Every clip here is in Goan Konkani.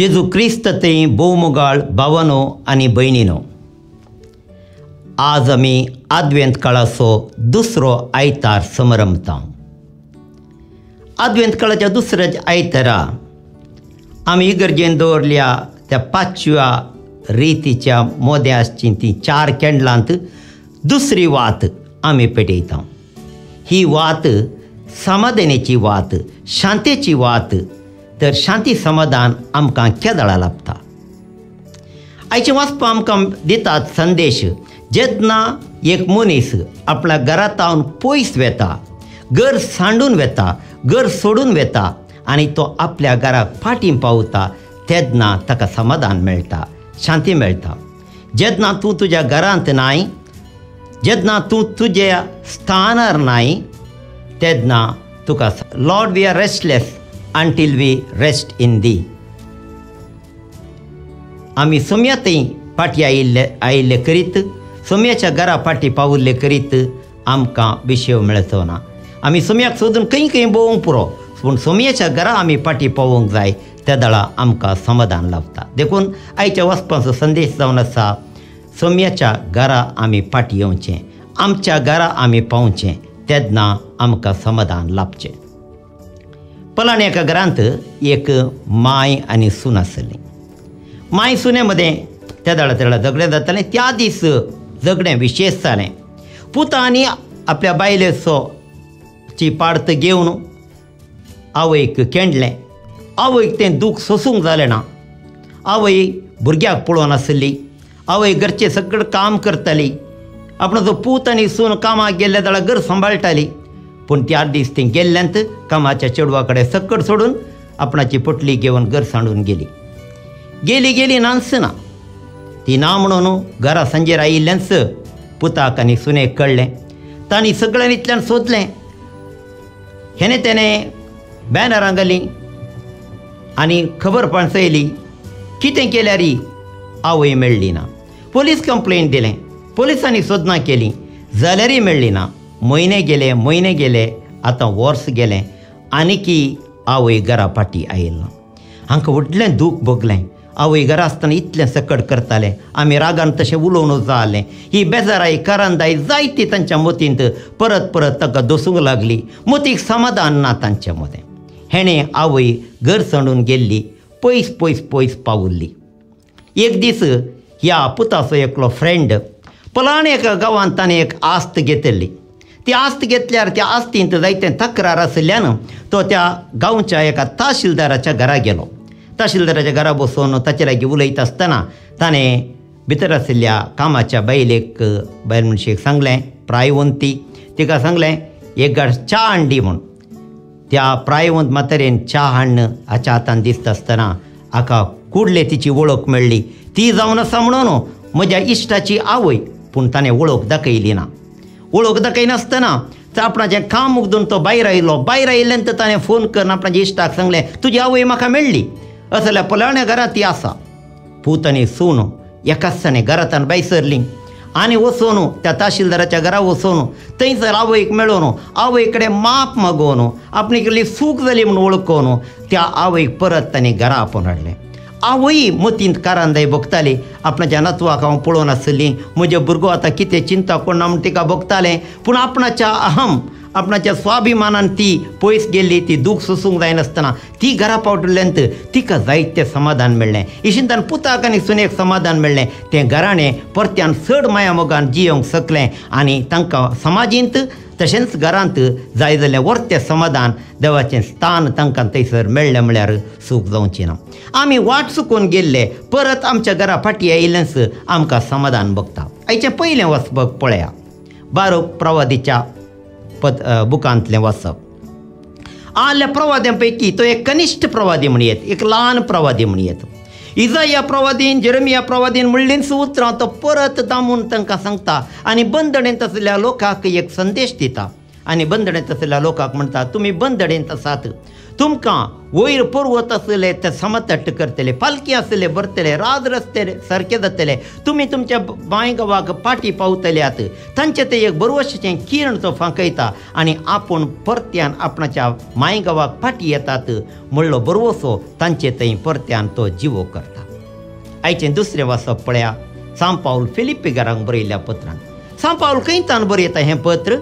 जेजू क्रिस्त थंय भोवमोगाळ भावानो आनी भयणीनो, आज आमी आदवेंत काळाचो दुसरो आयतार समरंभता। आदवेंत काळाच्या दुसऱ्या आयतारा आमी इगर्जेन दवरल्या त्या पांचव्या रितीच्या मोद्या आसची ती चार कॅन्डलांत दुसरी वात आमी पेटयता। ही वात समाधानाची वात, शांतेची वात। तर शांती समाधान आमकां केदळा लाभता। आयचें वाचपा आमकां दितात संदेश, जेन्ना एक मनीस आपल्या घरांत पयस वेता, घर सांडून वेता, घर सोडून वेता आनी तो आपल्या घराक फाटीं पावता तेन्ना ताका समाधान मेळटा, शांती मेळटा। जेन्ना तूं तुज्या घरांत नाय, जेन्ना तूं तुज्या स्थानार नाय, तेन्ना तुका Lord we are restless until we rest in thee. आमी सोम्या थंय फाटीं आयिल्ले करीत, सोम्याच्या घरा फाटीं पाविल्ले करीत आमकां विशेव मेळचो ना। आमी सोम्याक सोदून खंय खंय भोंवंक पुरो, पूण सोम्याच्या घरा आमी फाटीं पावोवंक जाय, त्या दळा आमकां समाधान लाभता। देखून आयच्या वचपाचो संदेश जावन आसा, सोम्याच्या घरा आमी फाटीं येवचें, आमच्या घरा आमी पावचें, तेन्ना आमकां समाधान लाभचें। पलाण एका घरांत एक माय आनी सून आसली। माय सुने मदें त्या दळा तेदळा झगडें जातालें। त्या दीस झगडें विशेश जालें। पुतांनी आपल्या बायलेचो ची पार्त घेवन आवयक केंडलें। आवयक तें दूख सोसूंक जालें ना। आवय भुरग्याक पळोवन आसली, आवय घरचें सगळें काम करताली, आपणाचो पूत आनी सून कामाक गेल्ल्या जाल्यार घर सांबाळटाली। पूण त्या दीस ती गेल्ल्यांत कामाच्या चेडवा कडेन सक्कड सोडून आपणाची पोटली घेवन घर सांडून गेली। गेली गेली नाच ना ती ना म्हणून घरा सांजेर आयिल्ल्यानच पुताक आनी सुनेक कळ्ळें। तांणी सगळ्यांनी इतल्यान सोदलें, हेणे तेणें बॅनरां घालीं आनी खबर पाणसयली। कितें केल्यार आवय मेळ्ळी ना। पोलीस कंप्लेन दिलें, पोलिसांनी सोदनां केली जाल्यारय मेळ्ळी ना। म्हयने गेले, म्हयने गेले, आतां वर्स गेलें आनीकी आवय घरा फाटीं आयली ना। हांकां व्हडलें दूख भोगलें। आवय घरा आसतना इतलें सकट करतालें, आमी रागान तशें उलोवन जालें। ही बेजाराय करांदाय जायती तांच्या मतींत परत परत ताका दोसूंक लागली। मतीक समाधान ना तांच्या मदें। हेणें आवय घर सांडून गेल्ली, पयस पयस पयस पावल्ली। एक दीस ह्या पुताचो एकलो फ्रेंड पलाण एका गांवांत ताणें एक आस्त घेतिल्ली। ती आस्त घेतल्यार त्या आस्तींत जायते तक्रार आशिल्ल्यान तो त्या गांवच्या एका तहसीलदाराच्या घरा गेलो। तहसीलदाराच्या घरा बसून ताचे लागीं उलयता आसतना ताणें भितर आशिल्ल्या कामाच्या बायलेक, बायल मनशेक सांगलें, प्रायवंती, तिका सांगलें एक गाड च्या हाडली म्हूण। त्या प्रायवंत म्हातारेन च्या हाडन हाच्या हातान दिसता आसतना हाका कुडले तिची वळख मेळ्ळी। ती जावन आसा म्हणून म्हज्या इश्टाची आवय, पूण ताणें वळख दाखयली ना। वळख दाखयनासतना आपणाचें काम मुगदून तो भायर आयलो। भायर आयिल्ल्यान तर ताणें फोन करून आपणाच्या इश्टाक सांगलें, तुजी आवय म्हाका मेळ्ळी, असल्या पलाण्या घरांत ती आसा। पूत आनी सून एकाच ताणें घरांत भायर सरलीं आनी वचून त्या तहसीलदाराच्या घरा वचून थंयसर आवयक मेळोवन आवय कडेन माप मागोवन आपणे केल्ली चूक जाली म्हूण वळखून त्या आवयक परत ताणें घरा आपोवन हाडलें। आवय मतींत कारांदाय भोगताली, आपणाच्या नातवाक हांव पळोवन आसली, म्हजे भुरगो आतां कितें चिंता कोण म्हूण तिका भोगतालें। पूण आपणाच्या अहम, आपणाच्या स्वाभिमानान ती पयस गेल्ली। ती दूख सोसूंक जायनासतना ती घरा पावटिल्ल्यान तिका जायतें समाधान मेळ्ळें। इशिंतान पुताक आनी सुनेक समाधान मेळ्ळें। तें घराणें परत्यान चड माया मोगान जियोंक शकलें आनी तांकां समाजींत तशेंच घरांत जाय जाल्यार वर्तें समाधान, देवाचें स्थान तांकां थंयसर मेळ्ळें म्हळ्यार सूख जावचें ना। आमी वाट चुकून गेल्ले परत आमच्या घरा फाटीं आयिल्ल्यानच आमकां समाधान भोगता। आयचें पयलें वाचप पळया, बारोक प्रवादीच्या बुकांतलें वाचप। आल्या प्रवाद्यां पैकी तो एक कनिश्ठ प्रवादी म्हणयेत, एक ल्हान प्रवादी म्हणयेत। इजाया प्रवादीन, जेरेमिया प्रवादीन म्हणलींच उतरां तो परत दामून तांकां सांगता आनी बंदणेंत आशिल्ल्या लोकांक एक संदेश दिता आनी बंदणेंत आशिल्ल्या लोकांक म्हणटा, तुमी बंदणेंत आसात, तुमकां वयर पर्वत आसले ते समतट्ट करतले, पालकी आसले भरतले, राज रस्ते सारके जातले, तुमी तुमच्या बांय गांवाक पाटी पावतल्यात. तांचे ते एक बरवशाचें किरण तो फांकयता आनी आपूण परत्यान आपणाच्या माय गांवाक पाटी येतात म्हणलो बरवसो तांचे थंय परत्यान तो जिवो करता. आयचें दुसरें वाचप पळया सांव पावल फिलिप्पीकारांक बरयल्ल्या पत्रान. सांव पावल खंयच्यान बरयता हें पत्र?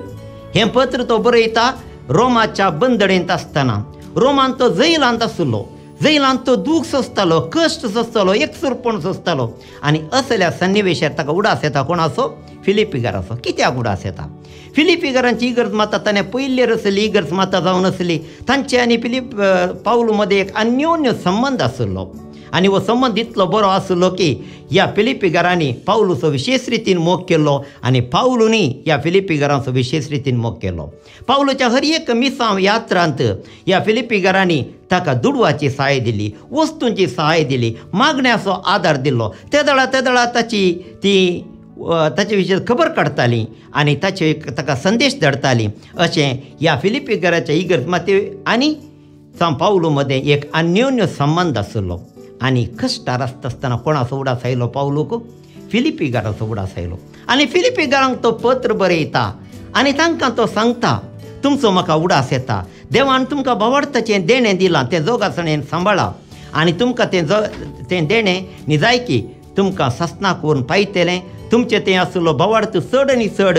हें पत्र तो बरयता रोमाच्या बंदणेंत आसतना. रोमान तो जैलांत आशिल्लो, जैलांत तो दूख सोंसतालो, कश्ट सोंसतालो, एकसूरपण सोंसतालो आनी असल्या सन्निवेशार ताका उडास येता. कोणाचो? फिलिप्पीकाराचो. कित्याक उडास येता? फिलिप्पीकारांची इगर्ज माता ताणें पयली आसली इगर्ज माता जावन आसली. तांचे आनी फिलिप पावलू मदें एक अन्योन्य संबंद आशिल्लो आनी हो संबंद इतलो बरो आशिल्लो की ह्या फिलिप्पीकारांनी पावलूचो विशेश रितीन मोग केलो आनी पावलूनी ह्या फिलिप्पीकारांचो विशेश रितीन मोग केलो. पावलूच्या हर एक मिसांव यात्रांत ह्या फिलिप्पीकारांनी ताका दुडवाची सहाय दिली, वस्तूंची सहाय दिली, मागण्याचो आदार दिलो. तेदळा तेदळा ताची ती ताचे विशीं खबर काडटाली आनी ताचे ताका संदेश धाडटाली. अशें ह्या फिलिप्पीकाराच्या इगर्ज माते आनी सांव पावलू मदें एक अन्योन्य संबंद आशिल्लो. आनी कश्टार आसता आसतना कोणाचो उडास आयलो पावलूक? फिलिप्पीकाराचो उडास आयलो आनी फिलिप्पीकारांक तो पत्र बरयता आनी तांकां तो सांगता, तुमचो म्हाका उडास येता, देवान तुमकां भावार्थाचें देणें दिलां तें जोगासणेन सांबाळा आनी तुमकां तें तें देणें निजायकी तुमकां सासणाक व्हरून पायतलें. तुमचें तें आशिल्लो भावार्थ चड आनी चड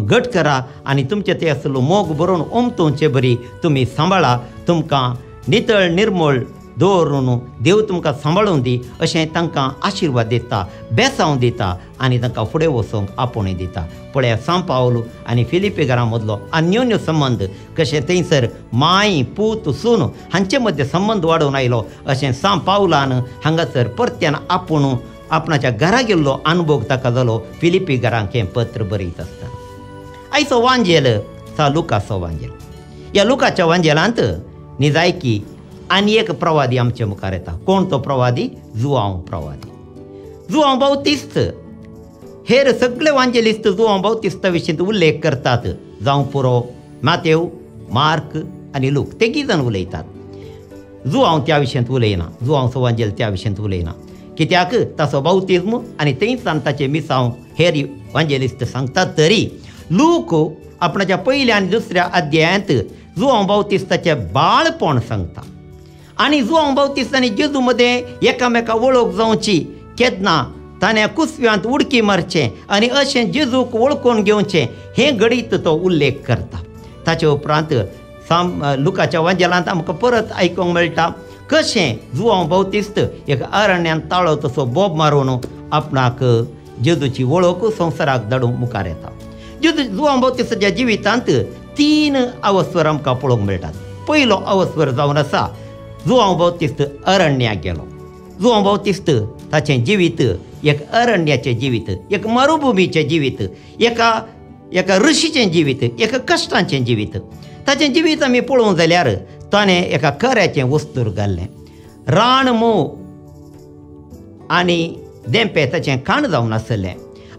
घट करा आनी तुमचें तें आशिल्लो मोग बरोवन ओमतोवचे बरी तुमी सांबाळा, तुमकां नितळ निर्मळ दवरून देव तुमकां सांबाळून दी अशें तांकां आशिर्वाद दिता, बेसांव दिता आनी तांकां फुडें वचूंक आपोवणें दिता. पळया सांव पावलू आनी फिलिप्पीकारां मदलो अन्योन्य संबंद कशें थंयसर माय पूत सून हांचे मदें संबंद वाडोवन आयलो अशें सांव पावलान हांगासर परत्यान आपूण आपणाच्या घरा गेल्लो अनुभव ताका जालो फिलिप्पीकारांक हें पत्र बरयत आसतना. आयचो वांजेल सा लुकाचो वांजेल. ह्या लुकाच्या वांजेलांत निजायकी आनी एक प्रवादी आमचे मुखार येता. कोण तो प्रवादी? जुआंव प्रवादी, जुआंव बाउतिस्त. हेर सगळे वांजेलिस्त जुआंव बाउतिस्ता विशीं उल्लेख करतात, जावं पुरो मातेव, मार्क आनी लूक तेगी जाण उलयतात. जुआंव त्या विशयांत उलयना, जुआंवचो वांजेल त्या विशयांत उलयना, कित्याक ताचो बाउतिज्म आनी थंयसान ताचें मिसांव हेर वांजेलिस्त सांगतात. तरी लूक आपणाच्या पयल्या आनी दुसऱ्या अध्यायांत जुआंव बाउतिस्ताचें बाळपण सांगता आनी जुआंव बाउतिस्त आनी जेजू मदें एकामेका वळख जावची केन्ना ताणें कुसव्यांत उडकी मारचें आनी अशें जेजूक वळखून घेवचें हें घडीत तो उल्लेख करता. ताचे उपरांत लुकाच्या वांजेलांत आमकां परत आयकूंक मेळटा कशें जुआंव बाउतिस्त एक अरण्यांत ताळो तसो बोब मारून आपणाक जेजूची वळख संवसाराक धाडूंक मुखार येता. जेजू जुआंव बाउतिस्ताच्या जिवितांत तीन अवस्वर आमकां पळोवंक मेळटात. पयलो अवस्वर जावन आसा जुआंव बाउतिस्त अरण्याक गेलो. जुआंव बाउतिस्त ताचें जिवीत एक अरण्याचें जिवीत, एक मरुभुमीचें जिवीत, एका एका ऋषीचें जिवीत, एका कश्टांचें जिवीत. ताचें जिवीत आमी पळोवंक जाल्यार ताणें एका कऱ्याचें वस्तूर घाल्लें, रान मोव आनी देंपे ताचें खाण जावन आसलें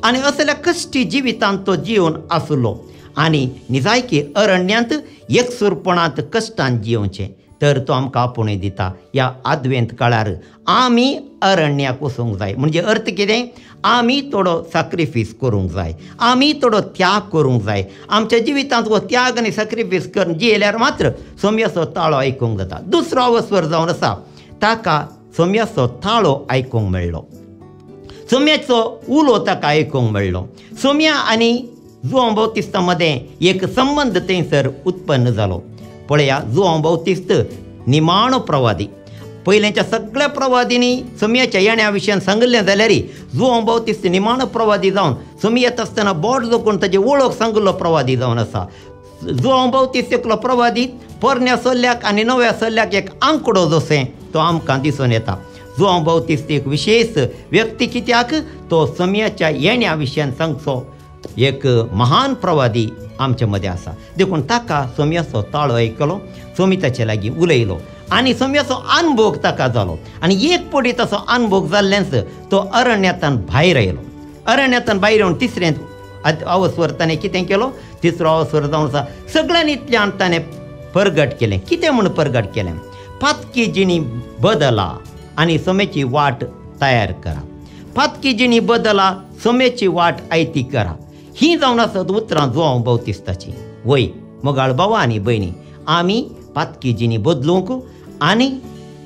आनी असल्या कश्टी जिवितांत तो जिवन आसलो आनी निजायकी अरण्यांत एकसूरपणांत कश्टान जियोवचें तर तो आमकां आपोवणें दिता. ह्या आदवेंत काळार आमी अरण्याक वचूंक जाय. म्हणजे अर्थ कितें? आमी थोडो साक्रिफीस करूंक जाय, आमी थोडो त्याग करूंक जाय. आमच्या जिवितांत हो त्याग आनी साक्रिफीस करून जियेल्यार मात्र सोम्याचो ताळो आयकूंक जाता. दुसरो अवस्वर जावन आसा ताका सोम्याचो ताळो आयकूंक मेळ्ळो, सोम्याचो उलो ताका आयकूंक मेळ्ळो. सोम्या आनी जुआंव बाउतिस्ता मदें एक संबंद थंयसर उत्पन्न जालो. पळया जुआंव बाउतिस्त निमाणो प्रवादी. पयल्याच्या सगळ्या प्रवादींनी सोम्याच्या येण्या विशयान सांगिल्लें जाल्यार जुआंव बाउतिस्त निमाणो प्रवादी जावन सोमी येता आसतना बोट जोखून ताची वळख सांगिल्लो प्रवादी जावन आसा. जुआंव बाउतिस्त एकलो प्रवादी पोरण्या सल्ल्याक आनी नव्या सल्ल्याक एक आंकडो जशें तो आमकां दिसून येता. जुआंव बाउतिस्त एक विशेष व्यक्ती, कित्याक तो सोम्याच्या येण्या विशयान सांगचो एक महान प्रवादी आमचे मदें आसा. देखून ताका सोम्याचो ताळो आयकलो, सोमी ताचे लागीं उलयलो आनी सोम्याचो अनुभोग ताका जालो आनी एक पटी ताचो अनुभोग जाल्ल्यान तो अरण्यांतल्यान भायर आयलो. अरण्यांतल्यान भायर येवन तिसरें अवस्वर ताणें कितें केलो? तिसरो अवसर जावन आसा सगळ्यांनी इतल्यान ताणें परगट केलें. कितें म्हूण परगट केलें? पातकी जिणी बदला आनी सोम्याची वाट तयार करा. पातकी जिणी बदला, सोम्याची वाट आयती करा. ही जावन आसत उतरां जुआंव बाउतिस्ताची. वय मोगाळ भावा आनी भयणी, आमी पातकी जिणी बदलूंक आनी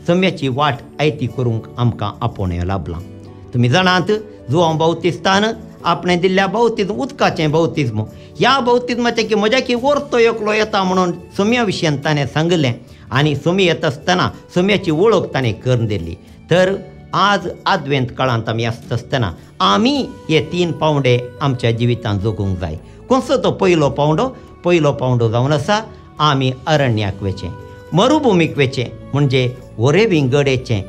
सोम्याची वाट आयती करूंक आमकां आपोवणें लाभलां. तुमी जाणात, जुआंव बाउतिस्तान आपणें दिल्ल्या बाउतिज्म उदकाचें बाउतिज्म, ह्या बाउतिज्माचें की म्हज्या की वर्तो एकलो येता म्हणून सोम्या विशयान ताणें सांगलें आनी सोमी येता आसतना सोम्याची वळख ताणें करून दिली. तर आज आदवेंत काळांत आमी आसता आसतना आमी हे 3 पावंडे आमच्या जिवितांत जगूंक जाय. कसो तो पयलो पावंडो? पयलो पावंडो जावन आसा आमी अरण्याक वचें, मरुभुमीक वचें, म्हणजे वरेवी गडेचें.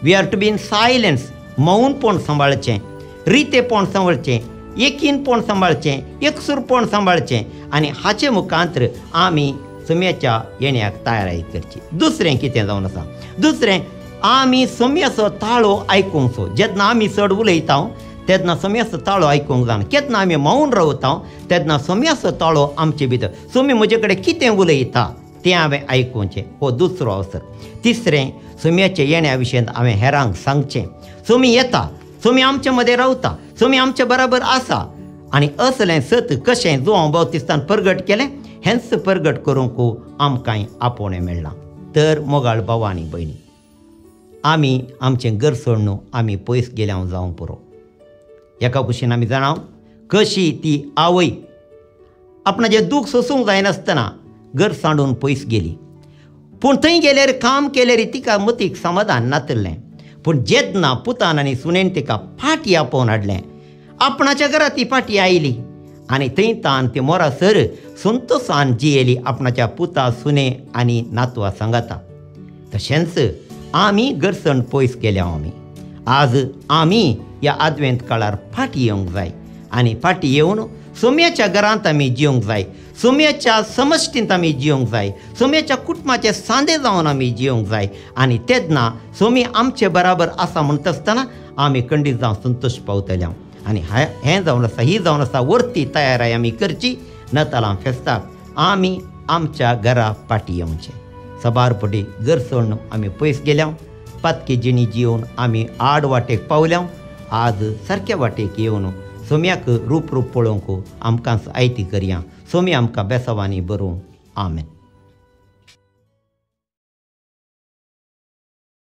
We are to be in silence. मौनपण सांबाळचें, रितेपण सांबाळचें, एकीनपण सांबाळचें, एकसूरपण सांबाळचें आनी हाचे मुखांतर आमी सोम्याच्या येण्याक तयारी करची. दुसरें कितें जावन आसा? दुसरें आमी सोम्याचो ताळो आयकूंक. जेन्ना आमी चड उलयता तेन्ना सोम्याचो ताळो आयकूंक जायना. केन्ना आमी मौन रावता तेन्ना सोम्याचो ताळो आमचे भितर, सोमी म्हजे कडेन कितें उलयता तें हांवें आयकुचें. हो दुसरो अवसर. तिसरें, सोम्याच्या येण्या विशयांत हांवें हेरांक सांगचें. सोमी येता, सोमी आमचे मदें रावता, सोमी आमचे बराबर आसा आनी असलें सत कशें जुआंव बाउतिस्तान परगट केलें हेंच परगट करूंक आमकांय आपोवणें मेळ्ळां. तर मोगाळ भावा आनी भयणी, आमी आमचें घर सोडून आमी पयस गेल्या जावंक पुरो. एका कुशीन आमी जाणां कशी ती आवय आपणाचें दूख सोसूंक जायनासतना घर सांडून पयस गेली. पूण थंय गेल्यार काम केल्यार तिका मतीक समाधान नातिल्लें. पूण जेन्ना पुतान आनी सुनेन तिका फाटी आपोवन हाडलें, आपणाच्या घरा ती फाटी आयली आनी थंय तान ती मोरासर संतोसान जियेली आपणाच्या पुता सुने आनी नातवा सांगाता. तशेंच आमी घरसण पयस गेल्या. आमी आज आमी ह्या आदवेंत काळार फाटी येवंक जाय आनी फाटी येवन सोम्याच्या घरांत आमी जिवंक जाय, सोम्याच्या समश्टींत आमी जिवंक जाय, सोम्याच्या कुटुंबाचे सांदे जावन आमी जिवंक जाय आनी तेन्ना सोमी आमचे बराबर आसा म्हणटा आसतना आमी खंडीत जावन संतोश पावतले. आनी हें जावन आसा, ही जावन आसा वर्ती तयाराय आमी करची. नतालां फेस्ताक आमी आमच्या घरा फाटी येवचें. सबार पटी घर सोडून आमी पयस गेल्या, पातकी जिणी जिवन आमी आड वाटेक पावल्या. आज सारक्या वाटेक येवन सोम्याक रूप रूप पळोवंक आमकां आयती करया. सोमी आमकां बेसावांनी बरोवं. आमेन.